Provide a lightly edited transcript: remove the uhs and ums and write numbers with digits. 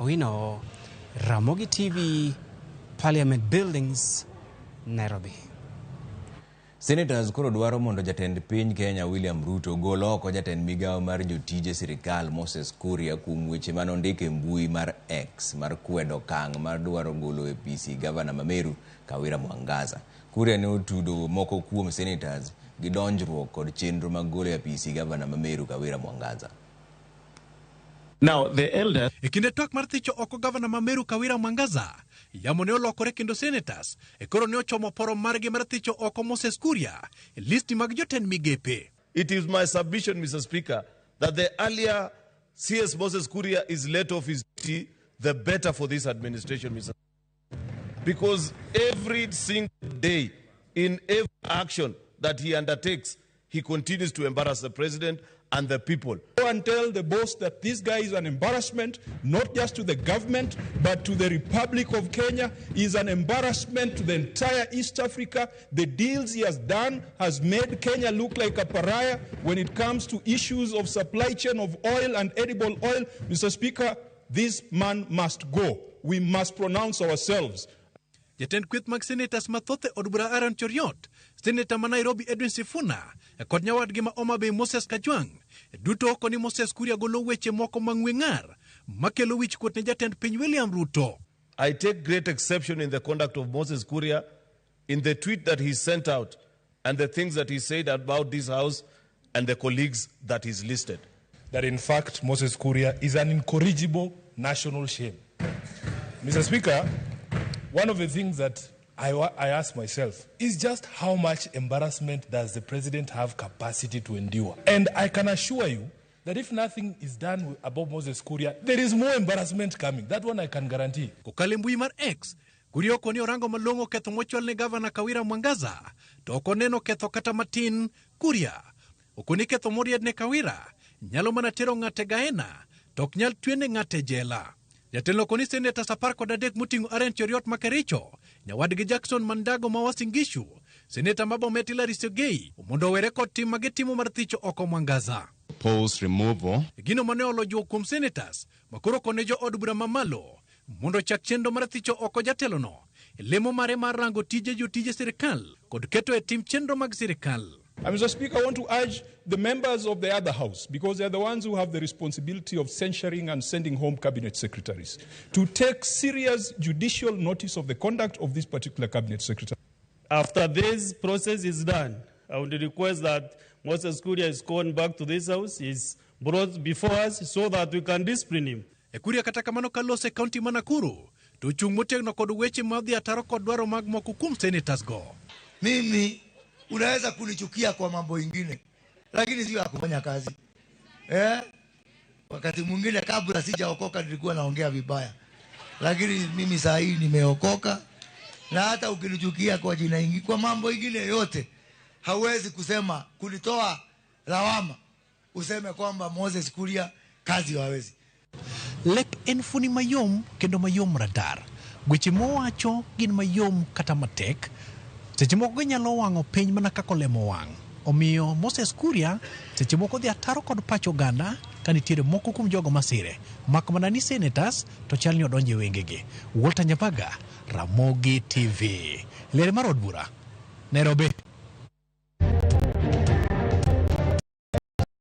Owino, Ramogi TV, Parliament Buildings, Nairobi. Senators koro dwaro mondo jatend piny Kenya William Ruto ogol oko jatend migawo mar jotije sirikal Moses Kuria kuom weche mane ondiko e mbui mar X mar kwedo okang' mar dwaro golo e apisi gavana ma Meru Kawira Mwangaza. Kuria ne otudo moko kuom senators gi donjruok kod chenro mag golo e apisi gavana ma Meru Kawira Mwangaza. Now, the elders E kinde twak mar thicho oko gavana ma Meru Kawira Mwangaza, yamo ne olokore kendo senators e koro ne ochomo poro margi mar thicho oko Moses Kuria e listi mag jotend migepe. It is my submission, Mr. Speaker, that the earlier CS Moses Kuria is let off his duty, the better for this administration, Mr. Because every single day, in every action that he undertakes, he continues to embarrass the president and the people. Go and tell the boss that this guy is an embarrassment, not just to the government, but to the Republic of Kenya. He is an embarrassment to the entire East Africa. The deals he has done has made Kenya look like a pariah when it comes to issues of supply chain of oil and edible oil. Mr. Speaker, this man must go. We must pronounce ourselves. Jatend kweth mag senators mathoth e od bura Aaron Cheriot, seneta ma Nairobi Edwin Sifuna kod nyawadgi ma Homa Bay Moses Kajwang' duto oko ni Moses Kuria golo weche moko mang'we ng'ar makelo wichkuot ne jatend piny William Ruto. I take great exception in the conduct of Moses Kuria, in the tweet that he sent out, and the things that he said about this house and the colleagues that he's listed. That in fact Moses Kuria is an incorrigible national shame. Mr. Speaker, one of the things that I ask myself is just how much embarrassment does the president have capacity to endure? And I can assure you that if nothing is done about Moses Kuria, there is more embarrassment coming. That one I can guarantee. Kokalo e mbui mar X, Kuria oko ni orango malong'o ketho mochwal ne gavana Kawira Mwangaza to ok oneno ketho kata matin. Kuria oko ni ketho moried ne Kawira nyalo mana tero ng'ate gaena to ok nyal twene ng'ate e jela. Jatelo oko ni senators 13 moting'o Aaron Cheruiyot ma Kericho, nyawadgi Jackson Mandago ma Uasin Gishu, seneta ma Bomet Hilary Sogei mondo owere kod tim ma gitimo mar thicho oko Mwangaza. Post removal. Gino mane olo juok kuom senators makoro kone jo od bura mamalo mondo ochak chenro mar thicho oko jatelono e lemo mare mar rango tije jotije sirikal kod keto e tim chenro mag sirikal. And Mr. Speaker, I want to urge the members of the other house, because they are the ones who have the responsibility of censuring and sending home cabinet secretaries, to take serious judicial notice of the conduct of this particular cabinet secretary. After this process is done, I would request that Moses Kuria is called back to this house, is brought before us so that we can discipline him. E Kuria kata kamano kalose e kaunti ma Nakuru to ochung' motegno kod weche ma odhi ataro kod dwaro mag moko kuom senators go. Mimi unaweza kunichukia kwa mambo ingine, lakini sio ya kufanya kazi. Wakati mwingine kabla sijaokoka nilikuwa naongea vibaya, lakini mimi saa hii nimeokoka, na hata ukinichukia kwa jina ingi, kwa mambo ingine yote, hauwezi kusema kunitoa lawama useme kwamba Moses Kuria kazi hawezi. Lek en fuoni mayom kendo mayom radar. Weche mowacho gin mayom kata matek. Seche moko ginyalo wang'o piny mana kaka olemo wang'. Omiyo Moses Kuria seche moko dhi ataro kod pach oganda ka nitiere moko kuom jogo masire. Mak mana ni senators to chal ni odonjo e wengegi. Walter Nyabaga, Ramogi TV. Lere mar od bura, Nairobi.